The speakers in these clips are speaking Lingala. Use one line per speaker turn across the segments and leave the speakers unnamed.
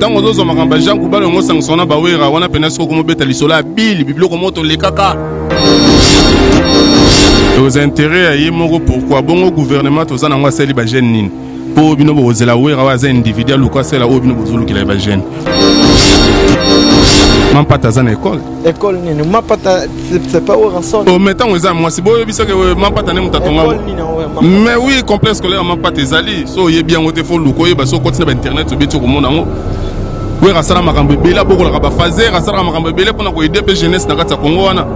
Ntango ozozwa makambo ya Jean Goubal yango osangisa na bawera wana mpena soki okomobeta lisolo ya bili bibiloko moko tolekaka aux intérêt ya ye moko. Pourquoi bongo gouvernement toza nango asali bajeune nini mpo bino bokozela wera oyo aza individu aluka asala oyo bino bozolukela ya bajeune? Mampata aza na ekole.
École nini? Mapata, c'est pas Werrason.
Oh, mais ntango eza mwasi boyebisaki Mampata nde moto atonga.
École nini yango ya Mapata?
Mais oui, complexe scolaire ya Mampata ezali. So oyebi yango te, fo luka oyeba. So okoti na bainternet, obeti, okomona yango. Wera asala makambo ebele, abokolaka bafaser, asalaka makambo ebele mpona koaider mpe jeunesse na kati ya Kongo wana.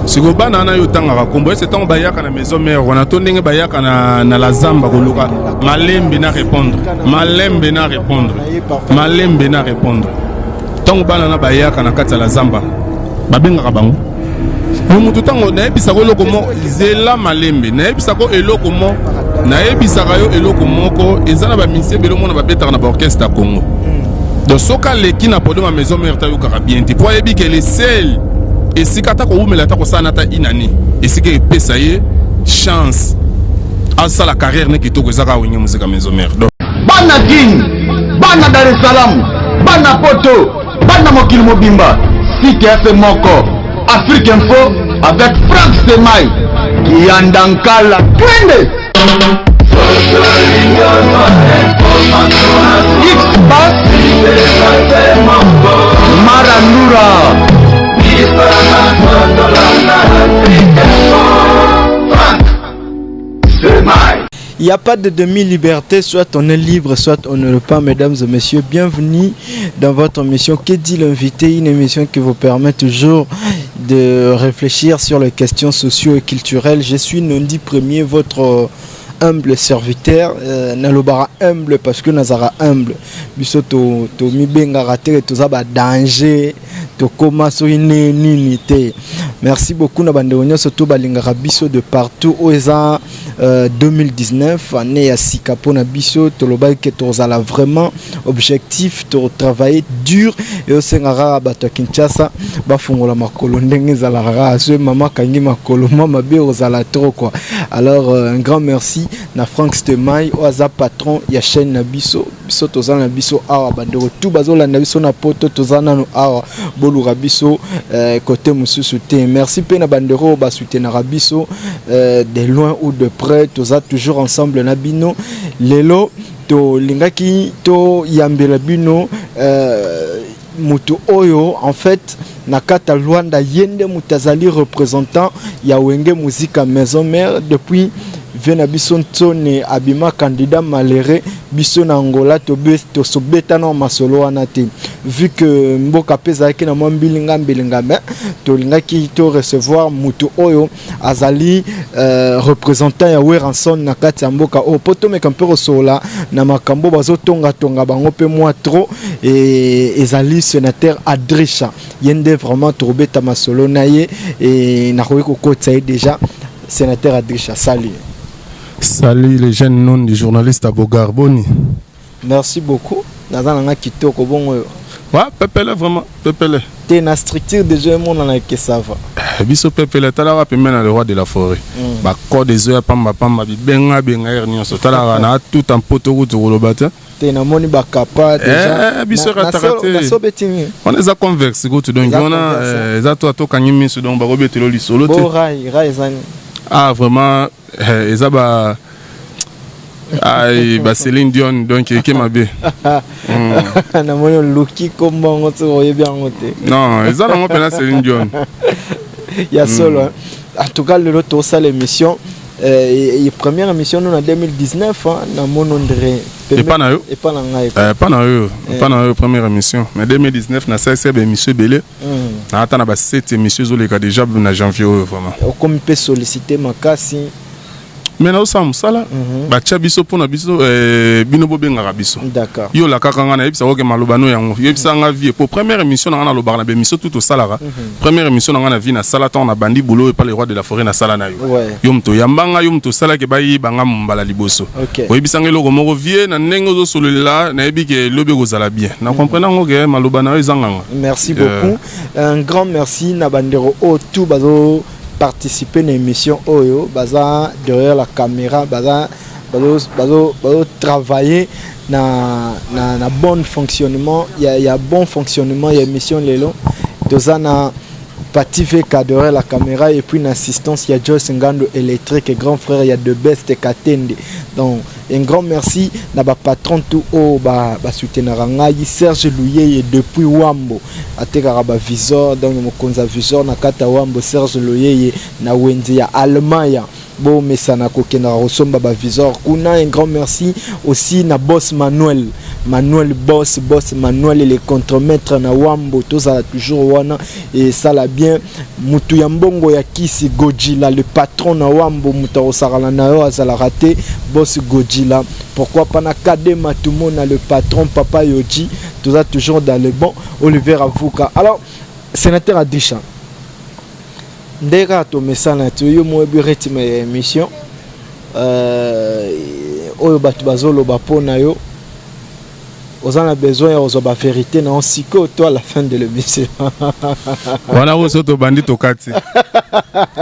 Sikoyo bana wana yo otangaka nkombo ese ntango bayaka na maison mère wana to ndenge bayaka na la zamba koluka malembe na répondre, malembe na répondre, malembe na répondre. Ntango bana na bayaka na kati ya la zamba, babengaka bango mo mutu. Ntango nayebisaka eloko mo, zela malembe, nayebisaka eloko mo, nayebisaka yo eloko moko. Eza na bamisie ebele omona babetaka na baorchestre ya Congo. Donc soki aleki na podium ya maison mère, tayokaka bien te, po ayebi ke le sel esika ata kowumela, ata kosala na ata inani, esika epesa ye chance asala carrière ne kitoko, eza kaka Wenge Musica Maison Mère. Donc
Bana Kin, bana Dar es Salaam, bana Poto, bana mokili mobimba, site F moko, Afrique Info avec Frank Semai Kiyanda Nkala. Twende X Bass Maranura. Frank Semai.
Il n'y a pas de demi-liberté, soit on est libre, soit on ne l'est pas, mesdames et messieurs. Bienvenue dans votre émission Que dit l'invité? Une émission qui vous permet toujours de réfléchir sur les questions socio et culturelles. Je suis Nondi Premier, votre humble serviteur. Nalobara humble parce que nazara humble. Biso to to mibengaka te toza ba danger, tokóma soki ne nini te. Merci beaucoup na bandeko nyonso to balingaka biso de partout. Oyo eza 2019, année ya sika mpona biso. Tolobaki ke tozala vraiment objectif, totravailler dur. Eosengaka kaka bato ya Kinshasa bafungola makolo ndenge ezalaka kaka soki mama akangi makolo mwa mabe, ozala trop quoi. Alors un grand merci na Frank Stemai oyo aza patron ya chaîne na biso. Biso toza na biso awa, bandeko tu bazolanda biso na Poto, toza nano awa, boluka biso côté mosusu te. Merci mpe na bandeko oyo basoutenaka biso de loin ou de près. Toza toujours ensemble na bino. Lelo tolingaki toyambela bino moto oyo en fait na kati ya Lwanda, ye nde moto azali représentant ya Wenge Musica Maison Mère depuis vie na biso Ntsone abima candidat malheureux. Biso na Angola tosobetana masolo wana te, vu que mboka mpe ezalaki na mwa mbilinga mbilinga, mais tolingaki to recevoir moto oyo azali représentant ya Werrason na kati ya mboka oyo, mpo tomeka mpe kosolola na makambo bazotongatonga bango mpe mwa trop. E ezali sénateur Adricha, ye nde vraiment tokobeta masolo na ye. E nakoki kokotisa ye déjà. Sénateur Adricha, salut.
Salut les jeunes non du journaliste à Bogar Boni.
Merci beaucoup, naza nanga kitoko bongo oyo.
Ouais, pepele vraiment, pepele.
Te, na structure déjà emonana ke ça va.
Biso pepele, talaka pembeni na le roi de la forêt. Bacode ezoya pamba pamba, bibenga benga ere nyonso. Talaka na tout en poto kutu koloba te.
Te, namoni bakapa déjà.
Biso rataka te.
Nasobeti nini?
Wana eza converse kutu, donc
Eza
wana
converse.
Eza to atokangi miso, donc bakobetela lisolo te.
Bo rai rai eza nini?
Ah vraiment, eza ba ai ba Céline Dion, donc eke mabe.
Namoni oluki kombo yango soki oyebi yango te.
Non, eza nango mpena Céline Dion.
Ya solo, hein. En tout cas lelo tosala émission, première émission no na 2019, hein, namoni ondire
Epa na yo?
Epa na ngai.
Epa na yo, epa na yo première émission, mais 2019 nasalisi baémission ebele. Na ata na ba 7 émission ezoleka déjà na janvier oyo vraiment.
Okomi mpe sollicité makasi.
Mais naosala mosala. Batia biso mpona biso, bino bobengaka biso. Yo olakaka nga, nayebisaka oke maloba no yango, yebisaka nga vie po première émission na nga, nalobaka na baémission tout tosalaka. Première émission na nga na vie nasala ntango nabandi boulot epa le roi de la forêt, nasala na yo. Yo moto oyamba nga, yo moto osalaki bayeba nga mbala liboso. Oyebisanga eloko moko vie na ndenge ozosololela, nayebi ke lobi ekozala bien. Na comprendre yango ke maloba na yo ezanganga.
Merci beaucoup, un grand merci na bandeko oyo tout bazo participer na émission oyo, baza derrière la caméra, baza bazo travailler. Na, na, na bon fonctionnement ya bon fonctionnement ya émission lelo. Toza na Pati VK derrière la caméra et puis une assistance, il y a Joyce Ngando électrique, grand frère, il y a De Best Katende. Donc, un grand merci na ba patron tout haut ba ba soutenir ngai Serge Louyeye depuis Wambo atekaka ba visor, donc mokonza visor na kata Wambo. Serge Louyeye na wenze ya Allemagne, bomesana kokendaka kosomba bavisor kuna. Un grand merci aussi na boss Manuel, Manuel boss, boss Manuel le contremaître na Wambo. Tozala toujours wana esala bien. Mutu ya mbongo ya kisi, Gojila le patron na Wambo, mutu akosakana na yo azalaka te, boss Gojila. Pourquoi pas na Kade Matumona le patron, papa Yoji. Toza toujours dans le bon. Oliver Avuka. Alors, sénateur Adisha, nde kaka tomesana ti yo moyebi rythme ya émission oyo. Bato bazoloba mpo na yo, oza na besoin ya kozwa bavérité na yo sikoyo to à la fin de l'émission?
Wana oyo so tobandi, tokati,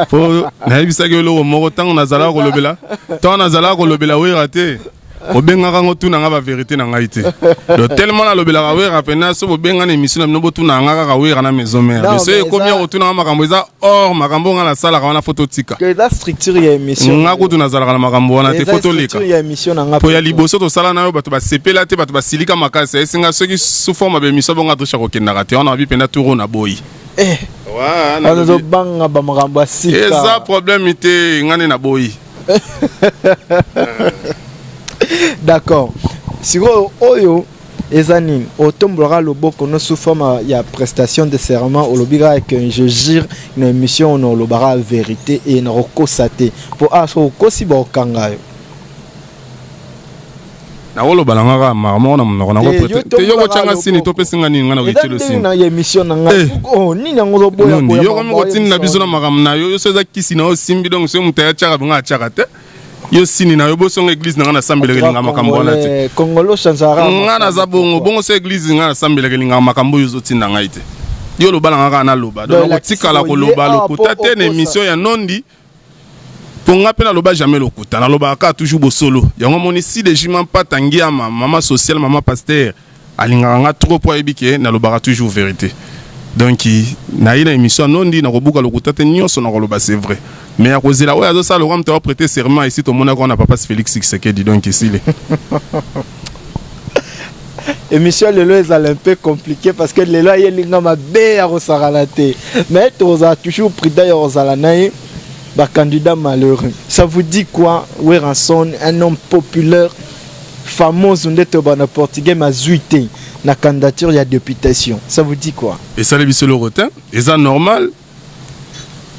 po nayebisaki eloko moko ntango nazalaka kolobela Wera te. Obengaka ngo, tuna nga bavérité na ngai te. Donc tellement nalobelaka Wera mpena, so bobenga na émission na bino, botuna nga kaka Wera na Maison Mère. So ekomi ya kotuna nga makambo eza or makambo nga nasalaka wana, fo totika.
Eza structure ya émission.
Nga kutu nazalaka na makambo wana te, fo toleka.
Ya émission na nga.
Po ya liboso tosala na yo, bato basepela te, bato basilika makasi. Esinga soki sous forme ya baémission bongo, Adrisha kokendaka te wana, babi mpenza turo na boyi.
Wana ozobanga bamakambo ya sika.
Eza problème te, nga nde na boyi.
D'accord. Sikoyo oyo eza nini? Otombolaka loboko no sous forme ya prestation de serment, olobi kaka que je jure na émission ono olobaka vérité e na kokosa te, mpo a so okosi, bakokanga yo.
Nakoloba na nga kaka mara moko na monoko. Te, yo kotyanga sini, topesinga nini? Nga na koetielo sini.
Na ya émission na ngai nini yango ozoboya?
Yo komi kotinda biso na makambo na yo. Yo so eza kisi na yo osimbi, donc soki moto ayatiaka bongo, atiaka te. Yo sini na yo, bosonga église na nga nasambelaka elingaka makambo wana te. Nga naza bongo bongo. So église nga nasambelaka elingaka makambo oyo ozotinda ngai te. Yo loba na nga kaka, naloba. Donc nakotikala koloba lokuta te na émission ya Nondi, mpo nga mpe naloba jamais lokuta, nalobaka kaka toujours bosolo. Yango moni si de jima mpata ngiama, mama sociale, mama pasteur, alingaka nga trop mpo ayebi ke nalobaka toujours vérité. Donc naye na émission ya Nondi, nakobuka lokuta te. Nyonso nakoloba, c'est vrai. Mais ya kozela oyo azosala lokwa moto aprêter serment, esi tomonaka wana papa Félix Tshisekedi, donc esili.
Émission lelo ezala un peu compliqué parce que lelo ayelinga mabe ya kosakana te, mais tozala toujours prudent ya kozala na ye. Bacandidat malheureux, ça vous dit quoi? Werrason, un homme populaire, famoso nde toba na portugais, mazwi te na candidature ya députation, ça vous dit quoi?
Esali biso eloko te, eza normal,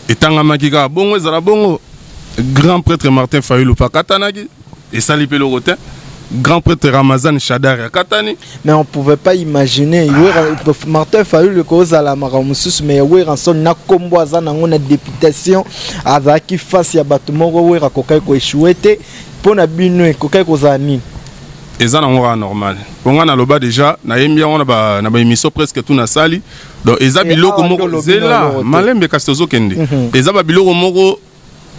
etangamaki kaka bongo, ezala bongo. Grand prêtre Martin Fayulu mpe akatanaki, esali mpe eloko te. Grand prêtre Ramazan Shadari akatani.
Mais on pouvait pas imaginer Martin Fayulu kozala makambo mosusu, mais Werrason na nkombo aza nango na députation, azalaki face ya bato moko. Wera akokaki koéchouer te. Mpo na bino ekokaki kozala nini?
Eza nango kaka normal, mpo ngai naloba déjà, nayembi yango na baémission presque tout nasali. Donc eza biloko moko, zela malembe kasi tozokende. Eza babiloko moko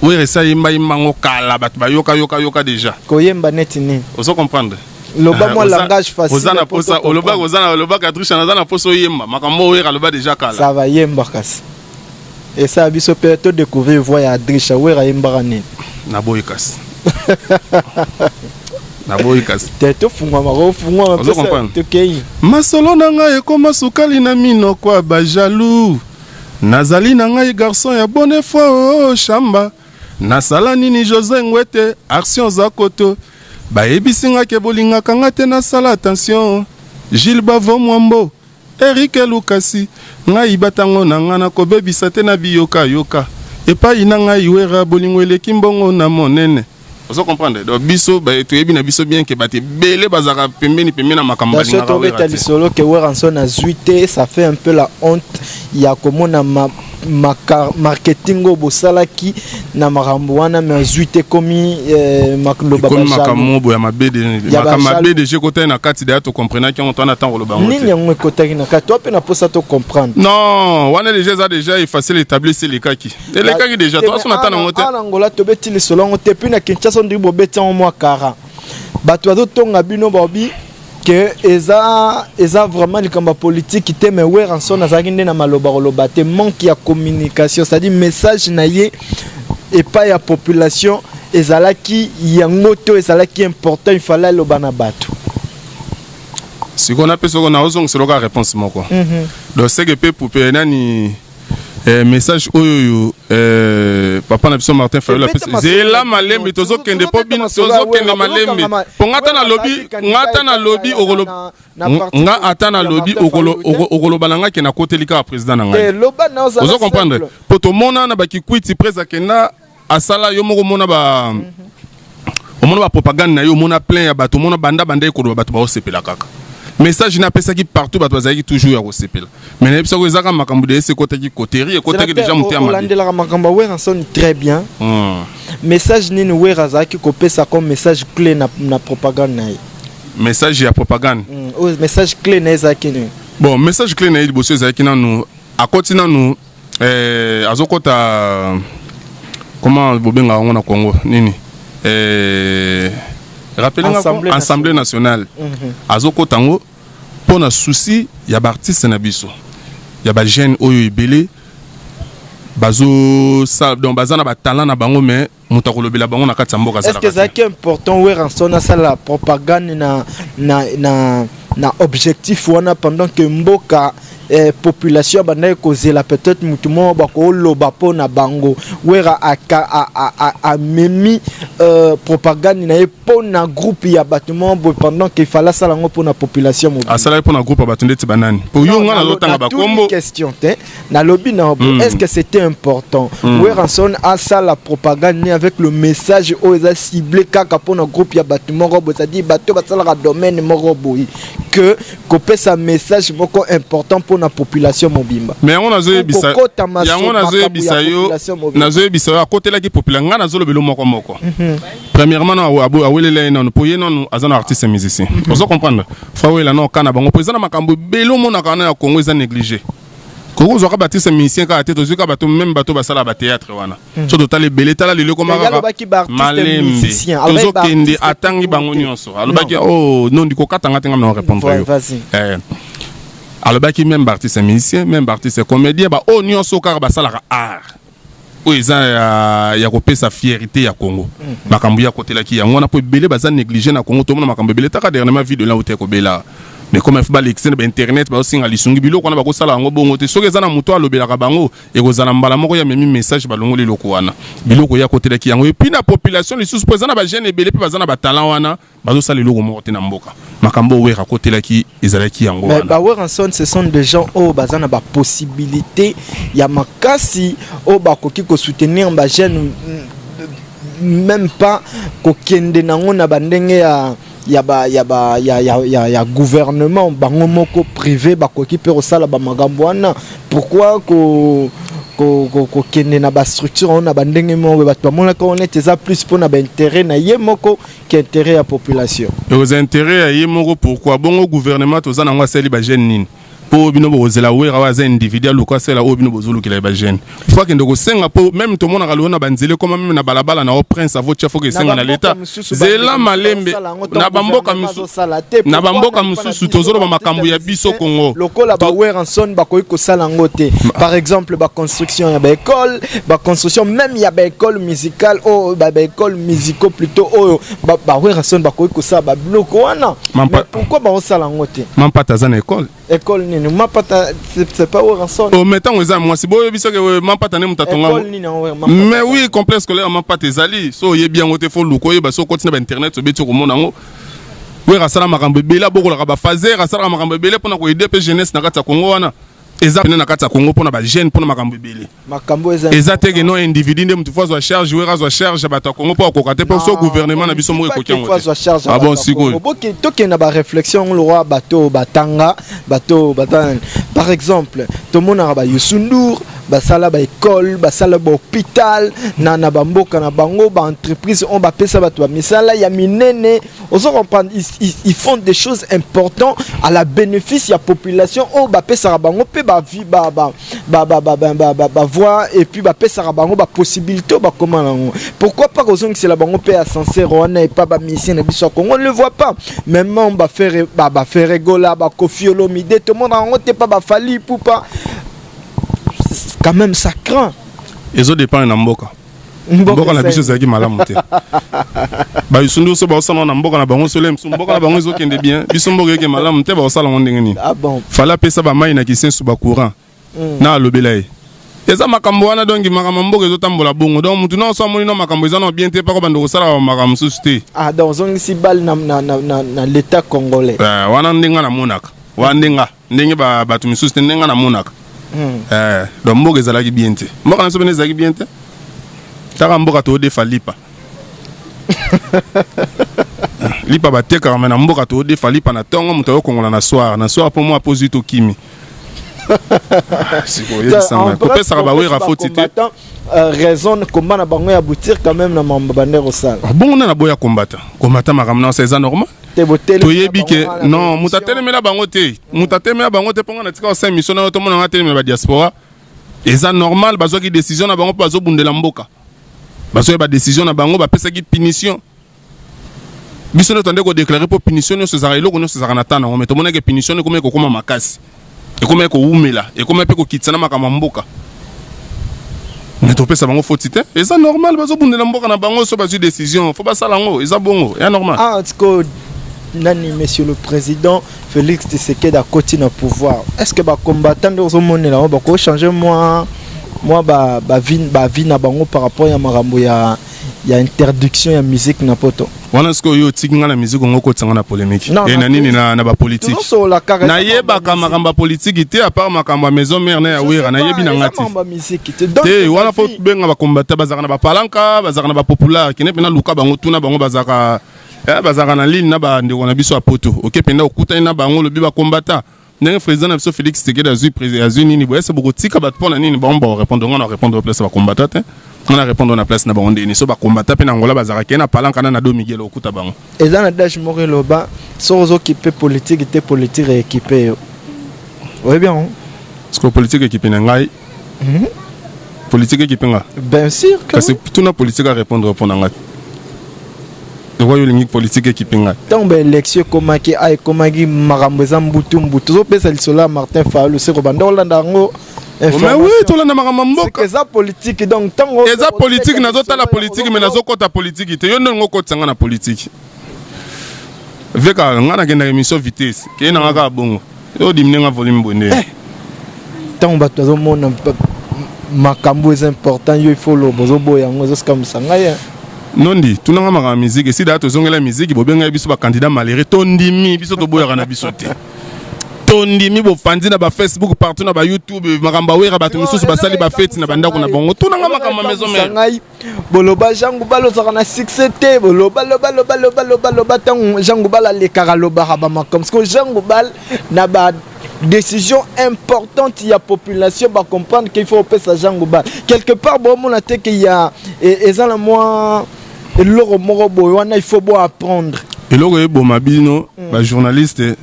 Wera esi ayemba yemba yango kala, bato bayoka yoka yoka déjà.
Koyemba neti nini?
Ozo comprendre?
Loba mwa langage facile.
Oza na posa olobaka, oza na olobaka Trisha, naza na posa oyemba makambo oyo Wera aloba déjà kala.
Ça va, yemba kasi, esala biso mpe to découvrir voix ya Adrisha. Wera ayembaka nini?
Naboyi kasi, naboyi kasi.
Te, tofungwama, kofungwama, tokei.
Masolo na ngai ekoma sukali na minoko ya bajaloux. Nazali na ngai garçon ya bonne foi. O shamba nasala nini? José Ngwete action za koto, bayebisi nga ke bolingaka nga te. Nasala attention, Gilles Bavo Mwambo, Erik Lukasi, ngai batango na nga nakobebisa te na biyokayoka epai na ngai. Wera bolingo eleki mbongo na monene, ozo comprendre? Donc biso toyebi na biso bien ke bato ebele bazalaka pembeni pembeni na makambo.
Balingaka tobeta lisolo ke Werrason azwi te, ça fait un peu la honte ya komona marketing oyo bosalaki na makambo wana, mais azwi te, komi
maloba. Makambo boya mabe, makambo mabe déjà ekotaki na kati. Deya tocomprenaki yango, towana ntango koloba
yango. Nini yango ekotaki na kati? To mpe na posa tocomprendre.
Non, wana déjà eza déjà efacile établi, esi elekaki, elekaki déjà, toaso na ntango yango te.
Awa na Ngola tobeti lisolo yango te, puis na Kinshasa ndiri bobeti yango mwa kara. Bato bazotonga bino, baobi ke eza vraiment likambo ya politique te, mais Werrason azalaki nde na maloba koloba te, manque ya communication, c'est-à-dire message na ye epai ya population ezalaki yango to ezalaki important, il fallait aloba na bato.
Sikoyo napesa oko, naozongisela oka réponse moko. Donc seke mpe pupe nani, message oyo papa na biso Martin Fayulu apesi, zela malembe, tozokende mpo bino tozokende malembe, mpo nga ata nalobi, nga ata nalobi okolo, nga ata nalobi okoloba na nga ke nakoteli kaka président na ngai. Ozo comprendre? Mpo tomona na bakikwiti, prese akenda asala yo moko, omona ba omona bapropagande na ye, omona plein ya bato, omona banda banda ekoloba, bato baosepela kaka. Message na apesaki partout, bato bazalaki toujours ya kosepela. Mais nayebisako, ezaka makambo de ese ekotaki koteri, ekotaki déjà moto ya mabe.
Olandelaka makambo ya Werrason très bien. Message nini Wera azalaki kopesa comme message clé na propagande na ye?
Message ya propagande?
Oyo message clé na ye ezalaki nini?
Bon, message clé na ye liboso ezalaki nanu, akoti nanu, azokota, comment bobengaka yango na Congo nini, rappelez?
Assemblée.
Assemblée nationale. Azokota yango mpo na souci ya baartiste na biso, ya bajeune oyo ebele bazosala, donc baza na batalent na bango, mais moto akolobela bango na kati ya mboka
Est ce que
azalaka te.
Ezalaki important Werrason asala propagande na objectif wana pendant que mboka, population bandaki kozela peut-être motu moko bakoloba mpo na bango? Wera amemi propagande na ye mpo na groupe ya bato moko boye, pendant que ifale asala yango mpo na population mobimba.
Asalaki mpo na groupe ya bato ndeti banani? Po yo, nga nazotanga bakombo.
Question te, nalobi na est ce que c'était important Werrason asala propagande ni avec le message oyo eza ciblé kaka mpo na groupe ya bato moko boye, c'est-à-dire bato basalaka domaine moko boye, que kopesa message moko important mpo na population mobimba?
Mais yango nazoyebisa, yango nazoyebisa yo, nazoyebisa yo, akotelaki population. Ngai nazolobela moko moko. Premièrement, na awelela ye nanu, mpo ye nanu aza na artiste musicien. Ozo comprendre? Fa wela na oka na bango, mpo eza na makambo ebele omonaka wana ya Congo eza négligé. Kokozwaka baartiste musicien kaka te, tozwi kaka bato, même bato basala bathéâtre wana. So totala ebele, tala lelo ekoma kaka malembe, tozokende. Atangi bango nyonso, alobaki oh non, ndikokatanga te, nga na répondre yo. Alobaki même baartiste musicien, même baartiste comédien, baoyo nyonso kaka basalaka art oyo eza ya kopesa fierté ya Congo. Makambo ya kotelaki yango wana, mpo ebele baza négligé na Congo. Tomona makambo ebele taka dernièrement, video na ute kobela, mais comme il balekisi na bainternet, bazosinga lisungi, biloko wana bakosala yango bongo te. Soki eza na moto alobelaka bango, ekozala mbala moko ya memi message, balongoli eloko wana, biloko ya kotelaki yango. Et puis na population lisusu, mpo eza na bajeune ebele mpe baza na batalent wana, bazosala eloko moko te na mboka. Makambo oyo Wera akotelaki ezalaki yango wana.
Bawerrason, ce sont des gens oyo baza na bapossibilité ya makasi oyo bakoki kosoutenir bajeune, même pas kokende nango na bandenge ya ba ya gouvernement. Bango moko privé bakoki mpe kosala bamakambo wana. Pourquoi ko kokende na bastructure wana na bandenge moko bato bamonaka wana ete eza plus mpona baintérêt na ye moko ke intérêt ya population?
Ekozala intérêt ya ye moko pourquoi? Bongo gouvernement toza nango asali bajeune nini? Mpo bino bokozela Wera oyo aza individu aluka asala oyo bino bozolukela ye bajeune, fo akende kosenga. Mpo même tomonaka lelo na banzela ekoma, même na balabala na o prince avotia, fo kesenga na leta. Zela malembe, na bamboka mosusu, na bamboka mosusu tozoloba makambo ya biso Congo.
Lokola baWerrason bakoki kosala yango te, par exemple baconstruction ya baécole, baconstruction même ya baécole musicale oyo, baécole musicaux plutôt, oyo baWerrason bakoki kosala babiloko wana, mais pourquoi bakosala yango te?
Mampata aza na école.
École nini? Mapata, c'est pas Werrason.
Oh, mais ntango eza mwasi, boyebi soki Mampata nde moto atonga? Mais oui, complexe scolaire Mampata ezali. So oyebi yango te, fo luka oyeba. So okoti na bainternet, obeti, okomona yango. Wera asala makambo ebele, abokolaka bafaser, asalaka makambo ebele mpona koaider mpe jeunesse na kati ya Congo. Wana eza pene na kati ya Congo mpona bajeune, mpona makambo ebele.
Makambo
eza te ke non, individu nde motu fo azwa charge. Wera azwa charge ya bato ya Congo mpo akoka te, mpo so gouvernement na biso moko ekoki yango te. Ah bon, sikoyo
tokende na baréflexion lokwa bato batanga, bato batanga. Par exemple, tomonaka baYoussou N'Dour. Basala baécole, basala bahôpital na bamboka na bango, baentreprise oyo bapesa bato bamisala ya minene. Ozo comprendre, ils font des choses importantes à la bénéfice ya population oyo bapesaka bango mpe bavoix et puis bapesaka bango bapossibilité oyo bakóma nango. Pourquoi pas kozongisela bango mpe ascenseur wana epa bamusicien na biso ya Congo? On ne le voit pas. Même baFerre Gola, baKoffi Olomide, tomona yango te pa baFally Ipupa. Quand même, ça craint.
Ezodépendre na mboka. Mboka na biso ezalaki malamu te. Bayusu so baosala na mboka na bango sole mosusu, mboka na bango ezokende bien. Biso mboka eke malamu te, baosala yango ndenge nini?
Ah bon.
Fally apesa bamai na Kisensu, bacourant na alobela ye. Eza makambo wana. Donc makambo ya mboka ezotambola bongo. Donc mutu nyonso amoni no makambo eza no bien te, mpako bando kosala makambo mosusu te.
Ah, donc ozongisi balle na l'État congolais.
Eh, wana ndenge namonaka wana, ndenga ndenge bato misusu te, ndenge namonaka. Eh, donc mboka ezalaki bien te. Mboka na biso pene ezalaki bien te. Taka mboka toodefa lipa, lipa batekaka me na mboka toodefa lipa na ntongo, moto ayokongola na soir, na soir mpo mwa pozwi tokimi. Sikoyebisanga kopesaka baWerra foti te.
Raison komba na bango ya boutir quand même na mambo bande kosala.
Bongo nde naboya kombata kombata makambo na eza normal. Toyebi ke non, moto atelemela bango te, moto atelemela bango te. Mponga na tika osala émission na yo, tomona nga atelemela badiaspora. Eza normal, bazwaki décision na bango mpo bazobundela mboka. Bazoyeba décision na bango, bapesaki punition. Biso nde tande kodéclarer mpo punition nyonso ezalaka, eloko nyonso ezalaka na temps nango. Mais tomonaki punition ekomi kokóma makasi, ekomi kowumela, ekomi mpe kokitisa na makambo ya mboka. Mais topesa bango foti te, eza normal. Bazobundela mboka na bango. So bazwi décision, fo basala yango, eza bongo, ya normal.
Ah, en tout cas, nani, monsieur le président Félix Tshisekedi akoti na pouvoir, est ce que bacombattant nde ozomonela yango bakochange mwa bavie na bango par rapport ya makambo ya interdiction ya musique na poto?
Wana sikoyo oyo otiki nga na musique ongo, okotisa nga na polémique e na nini, na bapolitique. Nayebaka makambo ya politike te, à part makambo ya Maison Mère na ya Wera, nayebi na nga te. Te, wana fo benga bakombata. Bazalaka na bapalanka, bazalaka na bapopulaire. Kende mpena luka bango, tuna bango. Bazalaka na ligne na bandeko na biso ya poto. Oke mpenza, okutani na bango, olobi bakombata ndenge président na biso Félix Tshisekedi azwi nini boye, ese bokotika bato mpo na nini? Bango bakorépondre. Nga na répondre place bakombata te, nga na répondre na place na bango ndeni. So bakombata mpe na Angola bazalaka, kee na palanka na do Miguel, okuta bango.
Eza na adage moko eloba: soki ozokipe politike te, politike ekipe yo. Oyebi yango?
Parce que politique ekipe na ngai, Politique ekipe nga?
Bien sûr.
Kasi tuna politique arépondre mpo na ngai. Lokwa yo olingi politique ekipe ngai.
Ntango baélection ekomaki, a ekomaki makambo eza mbutu mbutu. Ozopesa lisolo ya Martin Fayulu, seko banda olanda yango.
Mais oui, tolanda makambo ya mboka.
Eza politique. Donc ntango
eza politique, nazotala politique, mais nazokɔta politique te. Yo nde olingi okotisa nga na politique. Veka nga nakendaka émission vitesse keye nanga kaka bongo, yo odimine nga volume boye nde.
Ntango bato bazomona makambo eza important, yo ifo oloba, ozoboya yango, ezosikamwisa ngai.
Nondi tunanga makambo ya musique. Esi daa tozongela musique. Bobengai biso bacandidat malheureux, tondimi. Biso toboyaka na biso te, tondimi. Bofandi na bafacebook partout, na bayoutube, makambo awera. Bato mosusu basali bafeti na bandako na bango. Tunanga makambo ya Maison Mère.
Ngai boloba Jean Goubald ozalaka na succès te. Boloba, loba, loba, loba, loba, loba. Ntango Jean Goubald alekaka, alobaka bamakambo. Parce que Jean Goubald na ba décision importante ya population, bacomprendre qu'il faut opesa Jean Goubald quelque part. Bomona te ke ya eza na mwa eloko moko boye wana, il faut bo apprendre.
Eloko eboma bino bajournaliste,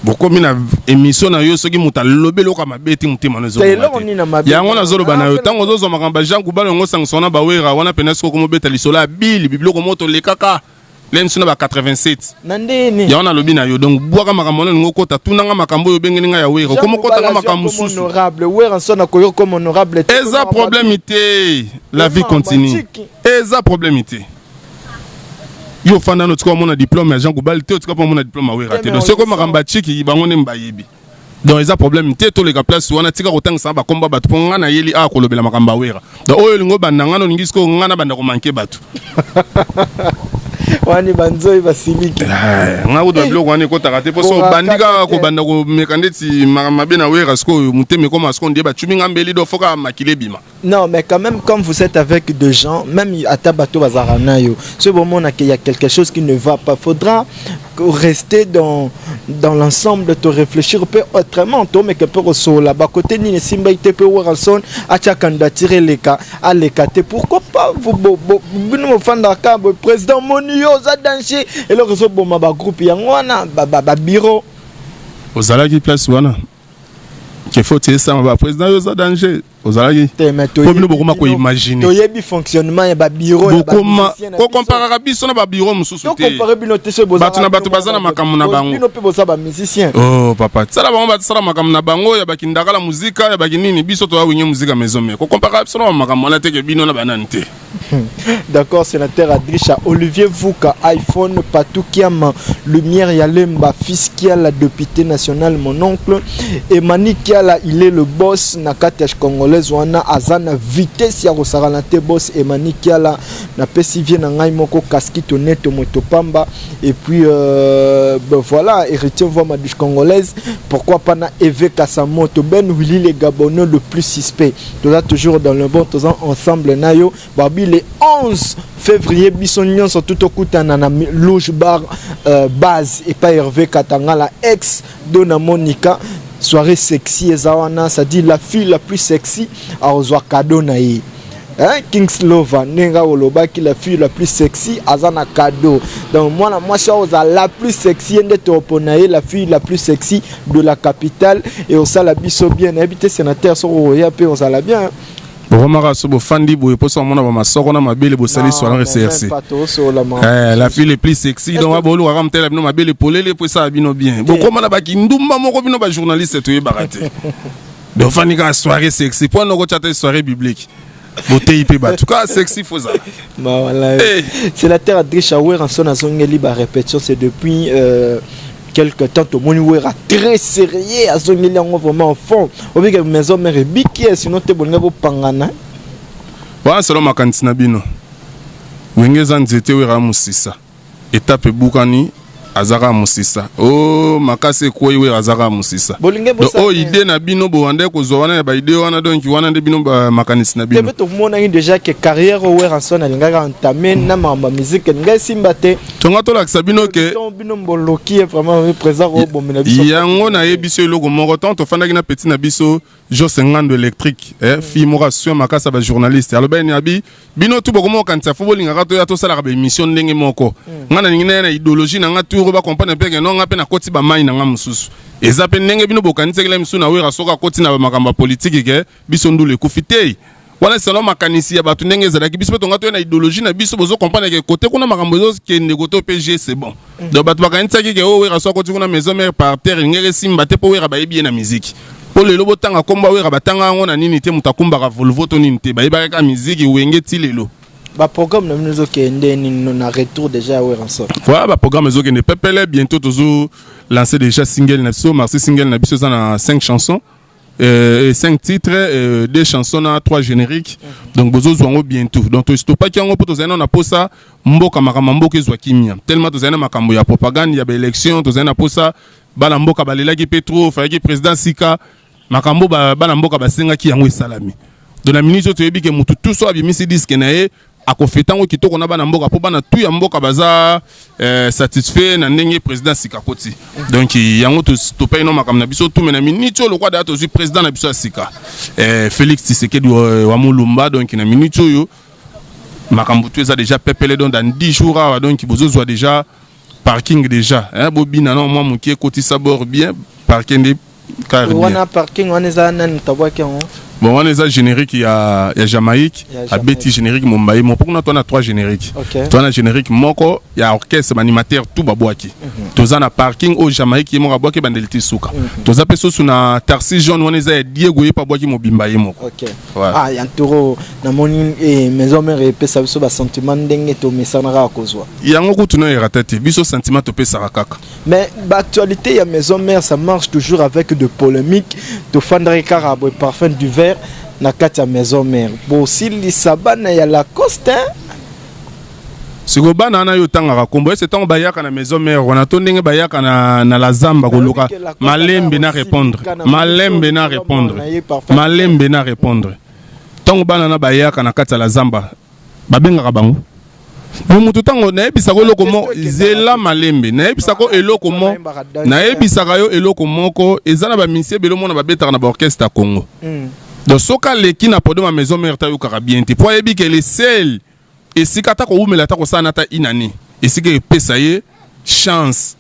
bokomi na émission na yo, soki moto alobi eloko ya mabe te, motema no.
Eloko nini na mabe?
Yango nazoloba na yo, ntango ozozwa makambo ya Jean Goubald, yango osangisa wana baWerra wana pena. Soki okomobeta lisolo ya bili bibiloko moko tolekaka le miso na ba 87.
Na ndeni?
Yango nalobi na yo. Donc bwaka makambo wana olingi okota. Tunanga makambo oyo obengeli ngai ya Wera, okomokotanga makambo mosusu.
Honorable Werrason akoki comme honorable
te. Eza problème te, la vie continue. Eza problème te. Yo ofanda no, tika omona diplôme ya Jean Goubald te, otika mpo omona diplôme ya Wera te. Donc soki makambo ya chiki, bango nde bayebi. Donc eza problème te, toleka place wana. Tika kotangisa bakomba bato, mpo nga nayeli awa kolobela makambo ya Wera. Donc oyo olingi obanda nga na olingi sikoyo nga na banda komanke bato.
Wani banzoi basiliki.
Nga kutu biloko wana ekotaka te, mpo so obandi kaka kobanda komeka ndeti makambo mabe na Wera, sikoyo motema ekoma sikoyo ndie bacumi nga mbeli. Do foka makili ebima.
Non, mais quand même, comme vous êtes avec des gens, même ata bato bazara na yo, ce moment qu'il y a quelque chose qui ne va pas, faudra rester dans l'ensemble, te réfléchir peu autrement, to mais que peu là bas côté ni simba ite pe Werrason atia candidature leka aleka te. Pourquoi pas vous bino mofanda ka président moni yo za danger et le réseau boma ba groupe yango wana ba bureau.
Ozalaki place wana ke faut esama ba président yo oza danger, ozalaki po bino bokoma koimagine.
Toyebi fonctionnement ya babureau.
Bokoma kokomparaka biso na babureau mosusu te. Bato na bato baza na makambo na bango.
Bino mpe boza bamusicien.
Oh papa, tisala bango basala makambo na bango ya bakindakala muzika ya bakinini. Biso toya Wenge Musica Maison Mère, kokomparaka biso na bamakambo wana teke bino na banani te.
D'accord, sénateur Adrisha, Olivier Vuka, iPhone, Patou Kiama, Lumière Yalemba, fils Kiala, député national, mon oncle, Emani Kiala, il est le boss, na kati congolaise, wana, azana vitesse ya kosakana te, boss Emani Kiala, na pesi vie na ngai moko, Kaskito Neto Motopamba, et puis, ben voilà, héritier voix madouche congolaise, pourquoi pas na Eve Kasamoto, Ben Willy le Gabonais le plus suspect. Tout toujours dans le bon, tous ensemble, nayo, babi le 11 février biso nyonso tout okutana na Louge Bar base epai Hervé Katanga, la ex Dona Monica. Soirée sexy eza wana, ça dit la fille la plus sexy azwa cadeau na ye, hein? Kings Lova, ndenge olobaki, la fille la plus sexy aza na cadeau. Donc mwana mwasi oyo oza la plus sexy, ye nde topona ye la fille la plus sexy de la capitale et osala biso bien. Nayebi te, sénateur, soko oya mpe ozala bien.
Bokomaka so bofandi boye mposa komona bamasoko na mabele, bosali soirée sexy, la fille le plus sexy. Donc bolukaka motela bino mabele polele po esala bino bien. Bokoma na bakindumba moko, bino bajournaliste, toyebaka te. Bofandi kaka soirée sexy mpo wana okotya te soirée biblique, boteyi mpe bato kaka sexy fozala.
Voilà. Sénateur Adrisha, Werrason azongeli ba répétition, c'est depuis quelque temps. Tomoni Wera très sérieux, azongeli yango vraiment en fond. Obika Maison Mère ebiki, sinon te bolinga bopangana.
Wana selo makanisi na bino. Wenge eza nzete, Wera mosisa. Etape ebukani, aza kaka mosisa. O makasi ekwei, Wera aza kaka mosisa. Oyo idée na bino bowanda kozwa wana ya baidée wana. Donc wana nde bino makanisi na bino.
Mpe tomonaki déjà ke carrière oyo Werrason alingaki entame na makambo ya musique elingai esimba te.
Tonga tolakisa bino ke
bino mboloki vraiment présent obomela biso.
Yango nayebi biso eloko moko. Ntango tofandaki na petit na biso Jos Ngando électrique, fille moko asui makasi ya bajournaliste, alobaki abi bino tu bokoma kokanisa fo bolingaka toya tosalaka baémission ndenge moko. Ngai nalingi naya na idéologie na nga tour, bacomprendre mpe ke no nga mpe nakoti bamai na nga mosusu. Eza mpe ndenge bino bokanisaki misu na Wera soki akoti na bamakambo ya politike ke biso ndulu ekufi te. Wana selon makanisi ya bato ndenge ezalaki. Biso mpe tonga toye na idéologie na biso, bozocomprendre ke kote kuna makambo ezokende kote OPG, c'est bon. Donc bato bakanisaki ke oyo Wera so akoti kuna Maison Mère par terre elingaki esimba te, mpo Wera bayebi ye na miziki. Mpo lelo botanga nkombo Wera, batanga yango na nini te, moto akumbaka Volvo to nini te, bayebaka kaka miziki Wenge ti lelo.
Baprogramme na bino ezokende nini na retour déjà ya Werrason?
Voilà, baprogramme ezokende pepele. Bientôt tozo lancer déjà single na biso, merci. Single na biso eza na 5 chansons 5 titres, 2 chansons na 3 génériques. Donc bozozwa yango bientôt. Donc tostopaki yango mpo tozali na posa mboka, makambo mboka ezwa kimia. Tellement tozali na makambo ya propagande ya baélection, tozali na posa bana mboka balelaki mpe trop, fayaki président sika makambo bana mboka basengaki yango esalami. Donc na minute oyo toyebi ke motu tu so abimisi disque na ye, akofeta yango kitoko na bana mboka, mpo bana tu ya mboka baza satisfait na ndenge président sika koti. Donc yango topai no makambo na biso tume na minute oyo lokwa daya tozwi président na biso ya sika, Félix Tshisekedi wa Mulumba. Donc na minute oyo makambo tu eza déjà pepele. Donc dans 10 jours awa, donc bozozwa déjà parking déjà, hein, bobina na mwa moke, ekotisa bord bien, parking nde.
Wana parking wana eza nani tabwaki yango?
Bon, wana eza générique ya Jamaïque. Abeti générique mombaye mo mpo kuna toza na trois générique. Toza na générique moko ya orchestre, baanimateur tout babwaki. Toza na parking oyo Jamaïque ye moko abwaki bandeli ti suka. Toza mpe susu na Tarsi jaune, wana eza ya Diego, ye mpe abwaki mobimba ye moko.
Ouais. Ah, ya nturo namoni Maison Mère epesa biso basentiment ndenge tomesana kaka kozwa.
Yango kutu no erata te, biso sentiment topesaka kaka.
Mais l'actualité ya Maison Mère, ça marche toujours avec de polémiques. Tofandaki kaka boye, parfum d'hiver na kati ya Maison Mère, bosilisa bana ya Lacoste, hein?
Sikoyo bana wana yo otangaka nkombo ese ntango bayaka na Maison Mère wana to ndenge bayaka na la zamba koluka malembe na répondre, malembe na répondre, malembe na répondre. Ntango bana na bayaka na kati ya la zamba, babengaka bango. Me motu ntango nayebisaka eloko moko, zela malembe, nayebisaka eloko moko, nayebisaka yo eloko moko. Eza na bamisie ebele omona babetaka na baorchestre ya Congo. Donc soki aleki na podium ya Maison Mère te, ayokaka bien te, po ayebi ke le seul esika ata kowumela, ata kosala na ata inani, esika epesa ye chance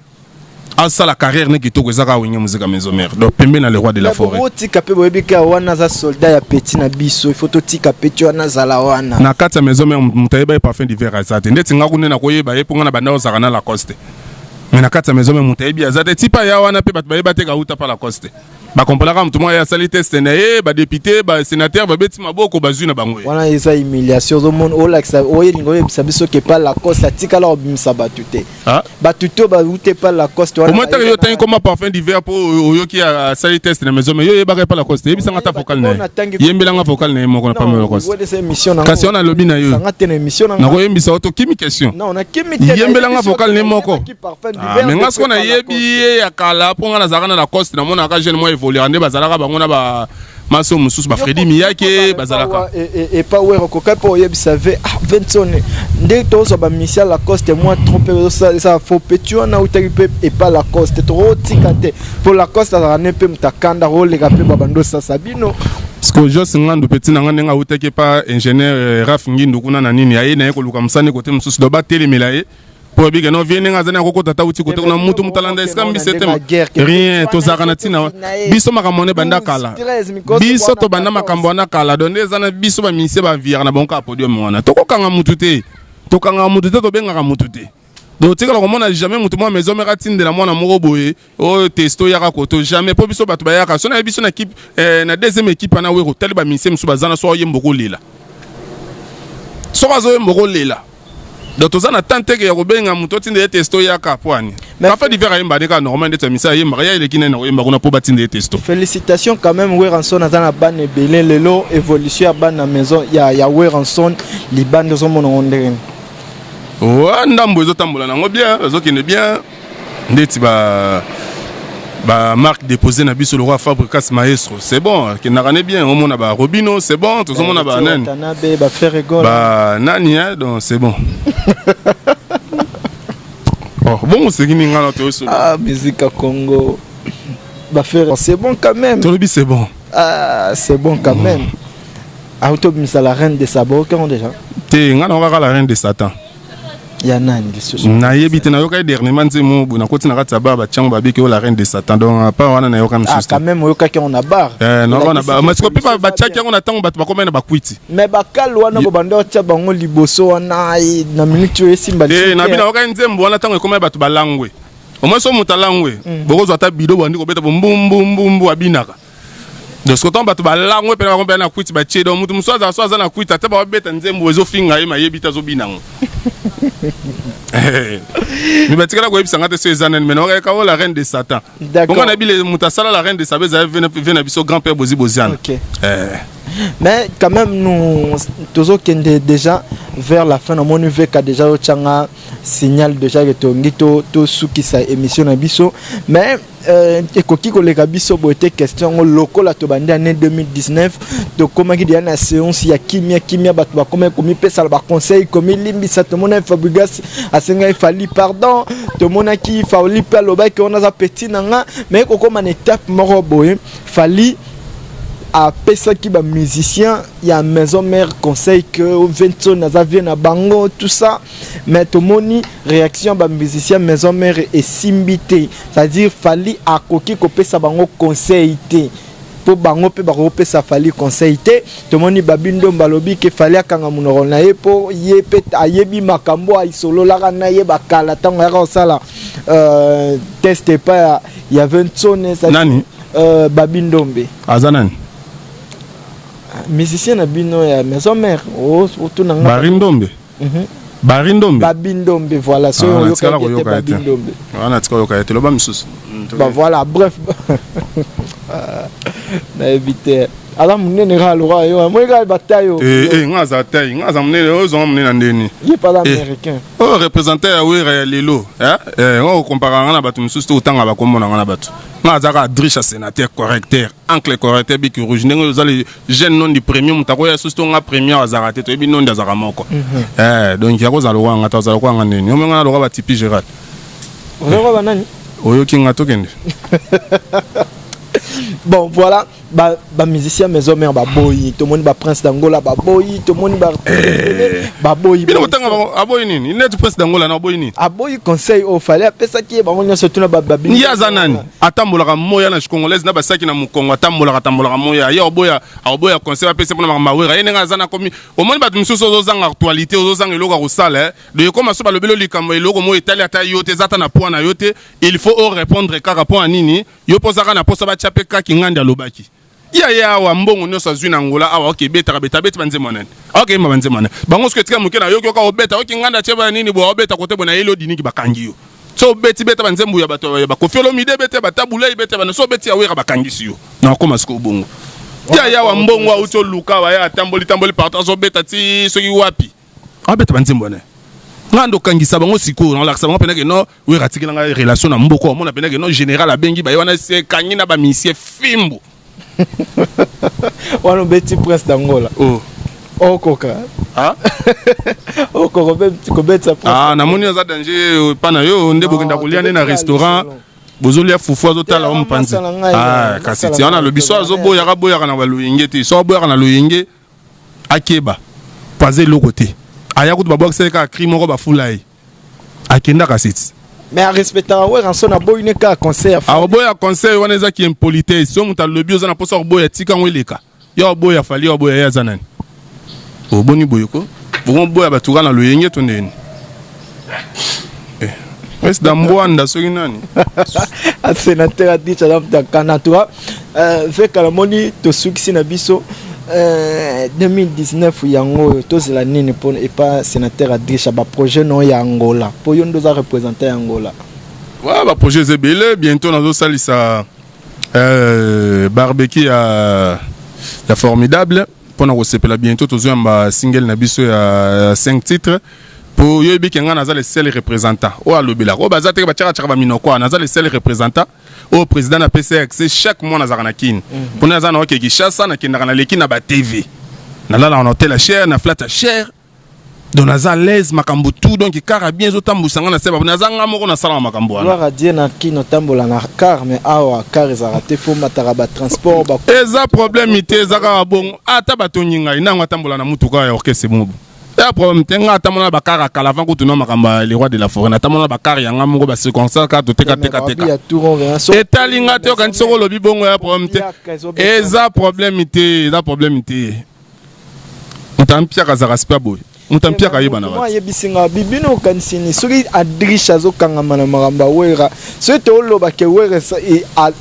asala carrière ne kitoko, eza kaka Wenge Musica Maison Mère, donc pembe na le roi de la forêt.
Otika mpe boyebi kaka wana aza soldat ya petit na biso, il faut totika petit wana azala wana.
Na kati ya Maison Mère, moto ayeba ye Parfum d'Hiver aza te. Ndeti nga kuna nakoyeba ye mpo nga na banda ozalaka na Lacoste, mais na kati ya Maison Mère moto ayebi aza te. Tipa ya wana mpe bato bayeba te kauta pa Lacoste. Bakomponaka moto moko ye asali test na ye, badéputé, basénateur babeti maboko, bazwi na bango ye.
Wana eza humiliation. Ozomona, olakisa oyelinga oyebisa biso ke pa Lacoste atikala kobimisa bato te.
Ah.
Bato te bauti pa Lacoste wana.
Omoi taka yo otangi koma Parfum d'Hiver mpo oyoki asali test na Maison, mais yo oyebaka ye pa Lacoste. Yebisanga ata vocal na ye, yembelanga vocal na ye moko na pamela Lacoste. Kasi wana alobi na yo.
Sanga te na émission na nga.
Nakoyembisa yo, tokimi question.
Non, nakimi te.
Yembelanga vocal ne moko. Ah, mais nga sikoyo nayebi ye ya kala mpo nga nazalaka na Lacoste, namonaka jeune moko évoluer nde bazalaka bango na ba maso mosusu, bafredi Miyake bazalaka.
Epa Wera okoka mpo oyebisa ve, ah, Venson nde tozwa bamisia Lacoste mwa trop mpe ezosala faux petit wana autaki mpe epa Lacoste. Tokotika te mpo Lacoste azalaka ne mpe moto akanda koleka mpe babando osasa bino.
Parce que Jos Ngandu, petit na nga, ndenge awutaki epa ingénieur Raf Ngindu kuna na nini, aye na ye koluka mosani kote mosusu, do batelemela ye po yebi ke no vie ndenge aza na kokota ta uti kote kuna mutu mutu alanda esika mbisi te. Rien, tozalaka na ntina wana. Biso makambo wana ebanda kala, biso tobanda makambo wana kala. Donc nde eza na biso bamisie baviaka na bango kaka podium wana. Tokokanga mutu te, tokangaka mutu te, tobengaka mutu te. Donc tikala komona jamais mutu mwa Maison Mère atindela mwana moko boye oyo testo yaka koto, jamais. Mpo biso bato bayaka so nayebi biso na équipe, na deuxième équipe wana. Wero otali bamisie mosusu baza na so oyemba kolela, soki azoyemba kolela. Donc toza na temps teke ya kobenga moto otinda ye testo yaka po ani. Parfum d'Hiver ayemba nde kaka normal ndeti ya misa ayembaka ya eleki nani na koyemba kuna mpo batinda ye testo.
Félicitations quand même. Werrason aza na bana ebele lelo. Évolution ya bana maison ya Werrason libanda, ozomona ngo ndenge nini?
Wa ndambo ezotambola nango bien, ezokende bien. Ndeti ba marque déposé na biso lokola Fabricas Maestro, c'est bon, akendaka ne bien. Omona ba Robino, c'est bon. Tozomona ba nani.
Watanabe, ba Ferre Gola.
Ba nani, hein, donc c'est bon. Oh, bon, oseki nini? Nga na toyoso.
Ah, musique ya Congo, ba Ferre, c'est bon quand même.
Tolobi c'est bon.
Ah, c'est bon quand même. Autobimisa La Reine de Saba, okango déjà.
Te, nga na kaka La Reine de Satan.
Ya nani lisusu?
Nayebi te. Nayoka ye dernièrement nzembo boye, nakoti na kati ya bar, batiango babiki oyo La Reine de Satan. Donc apa wana nayoka
ah
mosusu te.
Quand même oyokaki yango na bar.
Eh, nayoka na bar, mais sikoyo mpe batiaki yango na ntango bato bakomai na bakwiti.
Mais bakale wana bobanda otya bango liboso wana na minute oyo esimba.
Te, na bino nayoka nzembo wana ntango ekomai bato balangwe. Omoi so moto alangwe, bokozwa ata bido, bandi kobeta bombumbumbu, abinaka. Donc soki ntango bato balangwe mpena bango mpena na kwiti batie, donc moto mosusu azala so aza na kwiti, ata babeta nzembo ezofinga ye, mayebi te, azobina yango. Mais batikala koyebisa nga te so eza nani, mais naokayeka oyo La Reine de Satan. Bongo nayebi moto asala La Reine de Satan ezali ve na biso grand père Bozi Boziana.
Ok. Mais quand même, nous tozokende déjà vers la fin. Namoni veka déjà otyanga signal déjà ke tongi tosukisa émission na biso, mais ekoki koleka biso boye te. Question yango, lokola tobandi année 2019, tokomaki deja na séance ya kimia kimia, bato bakomaki komipesala baconseil, komilimbisa. Tomonaki Fabrigas asengaki Fally pardon, tomonaki Fally mpe alobaki wana aza petit na nga. Mais ekokóma na étape moko boye, Fally apesaki bamusicien ya Maison Mère conseil que Venson aza vie na bango, tout ça. Mais tomoni réaction ya bamusicien Maison Mère esimbi te, c'est-à-dire Fally akoki kopesa bango conseil te mpo bango mpe bakokopesa Fally conseil te. Tomoni Babi Ndomba alobi ke Fally akanga monoko na ye mpo ye mpe ayebi makambo asololaka na ye bakala ntango ayaka kosala test epai ya Vensone.
Nani?
Babi Ndombe.
Aza nani?
Musicien na bino ya Maison Mère, otuna nga.
Bari Ndombe. Bari Ndombe.
Babi Ndombe, voilà. So
Ah,
oyokaki
natikala
ete
koyoka ye
Babi
te.
Ndombe.
Wana tika oyoka ye te, loba misusu.
Bah voilà, bref, nayebi te. Aza monene kaka lokola yo, amoni kaka bataille oyo.
Eh, eh, nga aza taille, nga aza monene, oyo ozwanga monene na ndeni.
Ye mpe aza américain.
Oyo représentant ya Wera ya lelo, eh? Eh, nga okompara nga na bato mosusu te, otanga bakombo na nga na bato. Nga aza kaka Drisha, sénateur correcteur, ancle correcteur, bic rouge. Ndenge oza le jeune non du premier, moto akoya susu to nga premier azalaka te, toyebi nondi azalaka moko. Eh, donc yakozala lokola nga te, azala lokola nga ndeni. Omenga na lokola batipi Gérald.
Oza lokola banani?
Oyoki nga, tokende.
Bon, voilà, bamusicien maison mère baboyi, tomoni baprince d'Angola baboyi, tomoni baboyi.
Bino kotanga bango, aboyi nini? Neti prince d'Angola na aboyi nini?
Aboyi conseil oyo Fally apesaki ye, bango nyonso tuna.
Ye aza nani? Atambolaka moya na congolaise na basaki na mokongo, atambolaka tambolaka moya. Ye oboya, aoboya conseil apesi mpona makambo awera. Ye ndenge aza na komi, omoni bato mosusu ozozanga actualité, ozozanga eloko ya kosala. Donc ekoma so balobeli likambo, eloko moko etali ata yo te, eza ata na poids na yo te, il faut orépondre kaka. Mpo ya nini? Yo mpo ozaka na mposa batya mpe kaki ngandi alobaki ya ye awa, mbongo nyonso azwi na Ngola awa, oke ebetaka beta, abeti banzembo nani, aoke yemba banzembo nani. Bango soki etika moke na yoki oka obeta, oki nganda atie ba nini boye, obeta kote boye na yeli odiniki, bakangi yo. So obeti, beta banzembo ya bato ya baKoffi Olomide, bete batabulai, bete bana. So obeti ya Wera, bakangisi yo na okoma sikoyo bongo. Ya yawa mbongo auti oluka awa, ye atamboli tamboli partout, azobeta ti soki wapi, abeta banzembo wana. Nga ndo okangisa bango sikoyo, nalakisa bango mpenza ke no Wera atikela ngai relation na mboka. Omona mpenza ke no général abengi baye wana, se ekangi na bamisie fimbu.
Wana obeti prince d'Angola.
Oh.
Okoka?
Ah?
Okoka kobetisa prince?
Ah, namoni aza danger epa na yo nde bokenda kolia nde na restaurant, bozolia fufu, azotala o mopanzi. Ah, kasi ti wana alobi so azoboyaka, boyaka na baloyenge te. So aboyaka na loyenge, akeba po aza eloko te. Aya kutu babwakisa ye kaka cri moko, bafula ye, akenda kasi ti.
Mais arespectaka Werrason, aboyi ne kaka conseil ya
Akoboya conseil wana, ezaki impolitesse. So moto alobi oza na mposa koboya, tika yango eleka. Yo aboya Fally, yo aboya, ye aza nani? Oboni boye ko bokoboya bato kaka na loyenge to ndeni? Président Mbwanda soki nani.
Sénateur Adricha aza moto akana. En tout cas, veka namoni tosukisi na biso 2019 yango oyo. Tozela nini mpo epa sénateur Adricha? Baprojet no ya Angola, mpo yo nde oza représentant ya Angola.
Ouais, baprojet eza ebele. Bientôt nazosalisa barbecue ya formidable mpona kosepela. Bientôt tozoyamba single na biso ya 5 titres, po yo oyebi ke ngai naza le seul représentant oyo alobelaka oyo baza teke batiakatiaka baminoko wana. Naza le seul représentant oyo président napesi accès. Chaque mois nazalaka na Kini, mpona naza na oke Kinshasa, nakendaka, naleki na batv, nalalaka na hotel ya cher, na flat ya cher. Donc naza à l'aise, makambo tout, donc kaka bien ezotambwisa nga na se. Naza nga moko nasalaka makambo wana.
Gloire à Dieu, na Kino otambola na car, mais awa car ezalaka te, fo mataka batransport ba.
Eza problème te, eza kaka bongo. Ata batongi ngai nango atambola na mutuka ya orchestre mobo, ya problème te. Nga atambola na bacar ya kala, avant kutu na makambo ya le roi de la forêt, natambola na bacar yanga moko, bacirconstance kaka toteka teka teka. Etali nga te. Okanisi soki olobi bongo ya problème te? Eza problème te, eza problème te. Moto ampiaka azalaka spe boye, moto ampiaka ayebana.
Bato ayebisi nga bibino, okanisi nini soki Adriche azokangama na makambo ya Wera? Soki tooloba ke Wera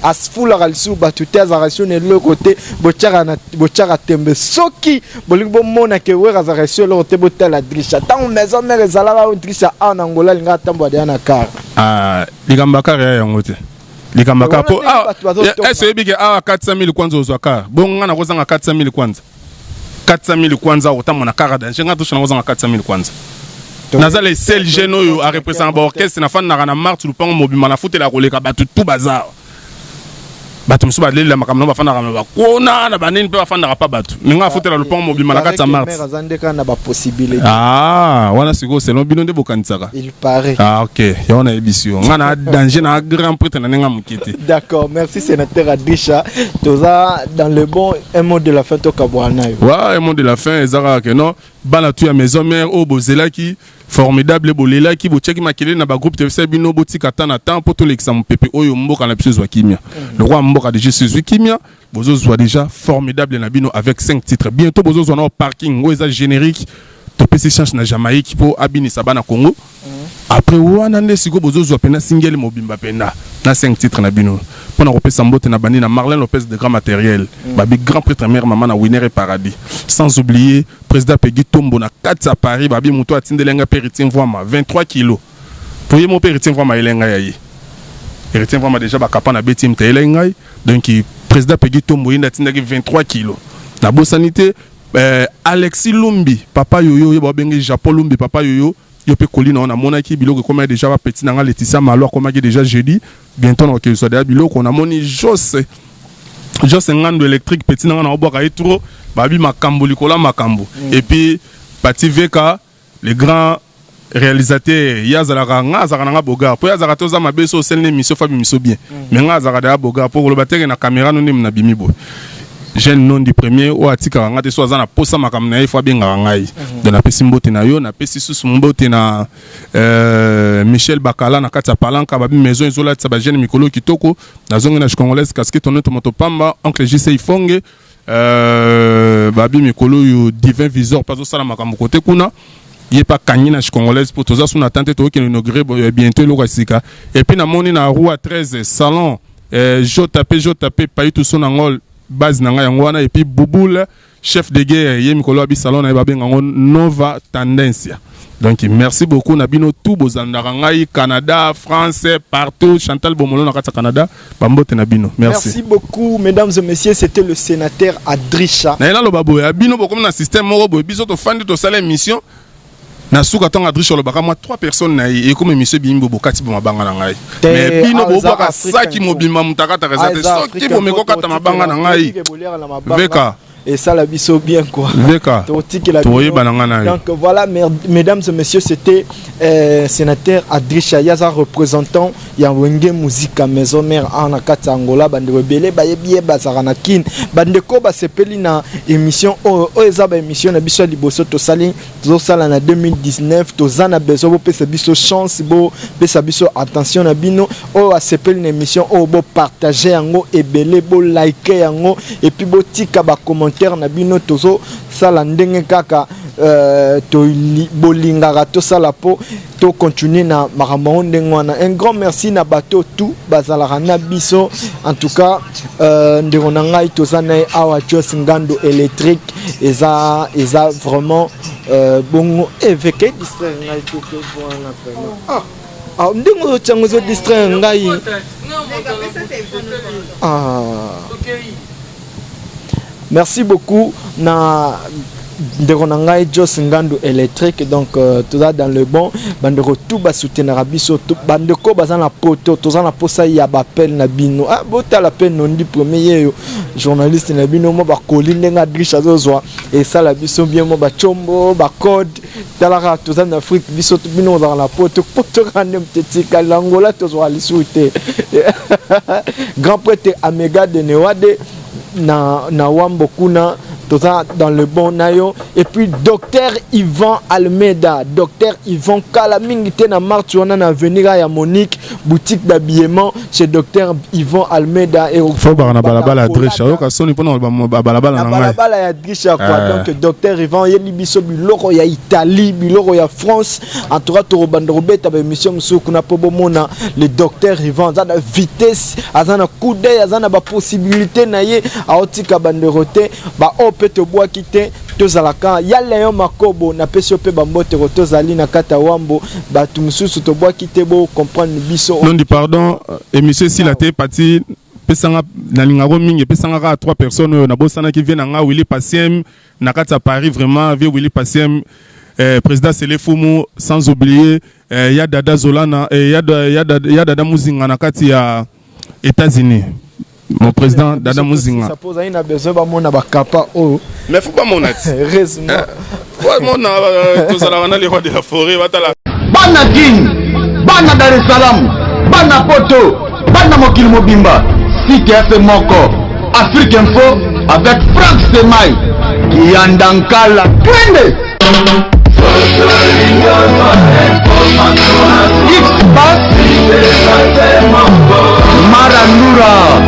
afulaka lisusu bato te, azalaka lisusu na eloko te, botiaka tembe. Soki bolingi bomona ke Wera azalaka lisusu eloko te, botala Adriche. Ntango maison mère ezalaka, Adriche awa na Ngola alingaka atambola deya na car.
Likambo ya car ya yango te, likambo ya car po ese oyebi ke awa 400 000 kwanza ozwa car. Bongo nga nakozanga 400 000 kwanza? 400 000 kwanza okotambola na car danger? Nga tosha nakozanga 400 000 kwanza? Naza le seul jeune oyo arepresentaka baorchestre, nafandaka na Marte, lupango mobimba nafutelaka koleka bato tu baza. Bato mosusu balelela makambo na bafandaka na bakona na banini mpe bafandaka pa bato, me nga afutela lupango mobimba na kati ya Marte.
Aza nde kaka na bapossibilité.
Ah, wana sikoyo selon bino nde bokanisaka.
Il paraît.
Ah ok, yango nayebisi yo, nga na danger na grand prêtre na ndenge ya moke te.
D'accord, merci sénateur Adricha, toza dans le bon. Un mot de la fin, tokabwana na yo.
Ouais, un mot de la fin eza kaka ke non, bana tu ya maison mère oyo bozelaki formidable, bolelaki, botiaki makelele na bagroupe tevisa bino, botika temps na temps mpo tolekisa mopepe oyo mboka na biso ezwa kimia. Lokola mboka déjà ezwi kimia, bozozwa déjà formidable na bino avec 5 titres. Bientôt bozozwa na parking oyo eza générique, topesi chance na Jamaïque mpo abinisa bana Congo. Après wana nde sikoyo bozozwa mpena single mobimba mpena na 5 titres na bino. Mpona kopesa mbote na bandi na Marlin Lopez de Grand Matériel, babi grand prêtre, mère mama na Winner et Paradis, sans oublier président Pegui Tombo na kati ya Paris, babi moto atindeli nga mpe Héritier Mvwama 23 kilo, po ye mo mpe Héritier Mvwama ayeli ngai ya ye. Héritier Mvwama déjà bakapa na beti mte ayelaki ngai. Donc président Pegui Tombo ye nde atindaki 23 kilo. Nabosani te Alexis Lumbi, papa yoyo, ye babenge Japon Lumbi, papa yoyo, yo mpe koli na yo. Namonaki biloko ekomaki déjà. Bapeti na nga Laetitia Malo akomaki déjà jeudi, bientôt na kokende deya biloko. Namoni Jose, Jose Ngando électrique, petit na nga, na obwaka ye trop, babi makambo likolo ya makambo. Et puis Pati Veka, le grand réalisateur, ye azalaka, nga azalaka na nga bogar, mpo ye azalaka te, oza mabe so osali na émission, fa bimiso bien, mais nga azalaka deya bogar, mpo koloba teke na caméra no ndemi nabimi boye. Jeune non du premier oyo atikaka nga te, so aza na posa makambo na ye, fo abengaka ngai. Donc napesi mbote na yo, napesi susu mbote na Michel Bakala na kati ya Palanka, babi maison ezolatisa bajeune mikolo kitoko. Nazongi na Congolaise Casquette, oneto moto pamba, oncle JC Ifonge, babi mikolo oyo Divin Visor mpe azosala makambo kote kuna, ye mpe akangi na Congolaise, mpo toza suna tante, tokokende inaugure bientôt eloko ya sika. Et puis namoni na roi 13 salon JP JP Paitu so nango base na ngai yango wana. Et puis Bouboule, chef de guerre, ye mikolo abi salon na ye babenga yango Nova Tendencia. Donc merci beaucoup na bino tout bozandaka ngai, Canada, France, partout. Chantal Bomolo na kati ya Canada, bambote na bino, merci.
Merci beaucoup, mesdames et messieurs, c'était le sénateur Adricha.
Na ye naloba boye, bino bokomi na système moko boye, biso tofandi, tosala émission na suka, ntango Adriche alobaka mwa trois personnes na ye, ekomi émission ebimi, bokati bo mabanga na ngai. Mais bino bobwaka saki mobimba, moto akataka eza te. Soki bomekokata mabanga na ngai, veka.
Esala biso bien quoi.
Veka, toyeba na ngai na yo.
Donc voilà, mesdames et messieurs, c'était sénateur Adricha Yaza, représentant ya Wenge Musica Maison Mère na kati ya Angola. Bandeko ebele bayebi ye, bazalaka na Kine. Bandeko basepeli na émission oyo, oyo eza baémission na biso ya liboso tosali, tozosala na 2019. Toza na besoin bopesa biso chance, bopesa biso attention na bino. Oyo asepeli na émission oyo, bopartage yango ebele, bolike yango et puis botika bacommentaire na bino. Tozosala ndenge kaka bolingaka tosala mpo tocontinue na makambo yango ndenge wana. Un grand merci na bato tout bazalaka na biso. En tout cas, ndeko na ngai, toza na ye awa, Jos Ngando électrique, eza vraiment bongo évêque distraire ngai toke wana vraiment. Ah, ah, ndenge ozotiango ezodistraire ngai. Ah. Merci beaucoup na ndeko na ngai Jos Ngandu électrique. Donc toza dans le bon. Bandeko tout basoutenaka biso, bandeko baza na poto, toza na posa ya bapele na bino. Ah, botala mpe nondi premier ye yo journaliste na bino, mo bakoli ndenge Adriche azozwa, esala biso bien, mo bacombo bacode. Talaka, toza na Afrique, biso bino ozalaka na poto, poto kaka nde moto etikali. Na Angola tozwaka lisusu te. Grand prêtre Amega de Newade na Wambo kuna, toza dans le bon na yo. Et puis docteur Ivan Almeida, docteur Ivan, kala mingi te na marche wana na avenir ya Monique, boutique d'habillement chez docteur Ivan Almeida.
Et fo baka na balabala Adriche, ayoka soni mpona balabala na
ngai, balabala ya Adriche quoi. Donc docteur Ivan oyeli biso biloko ya Italie, biloko ya France. En tout cas, tokobanda kobeta baémission mosusu kuna mpo bomona le docteur Ivan aza na vitesse, aza na coup d'œil, aza na bapossibilité na ye, aotika bandeko te. Baoyo mpe tobwaki te, tozalaka ya Leon Makobo, napesi yo mpe bamboteko, tozali na kati ya Wambo. Bato mosusu tobwaki te, bocomprendre biso.
Nondi, pardon, émission esila te. Pati pesanga, nalingako mingi, epesanga kaka trois personnes oyo nabosanaki. Vie na nga Willi Passiem na kati ya Paris, vraiment vie Willi Passiem, président Sele Fumu, sans oublier ya Dada Zolana, ya Dada Muzinga na kati ya États-Unis, mon président Dada Muzinga.
Ozali na besoin bamona bakapa oyo.
Mais faut bamona ti.
Heureusement.
Bamona, tozalaka na le roi de la forêt, batala.
Bana Kin, bana Dar es Salaam, bana poto, bana mokili mobimba, site f moko, Afrique Info avec Frank Semai Kiyanda Nkala, twende X-Bas Maranura.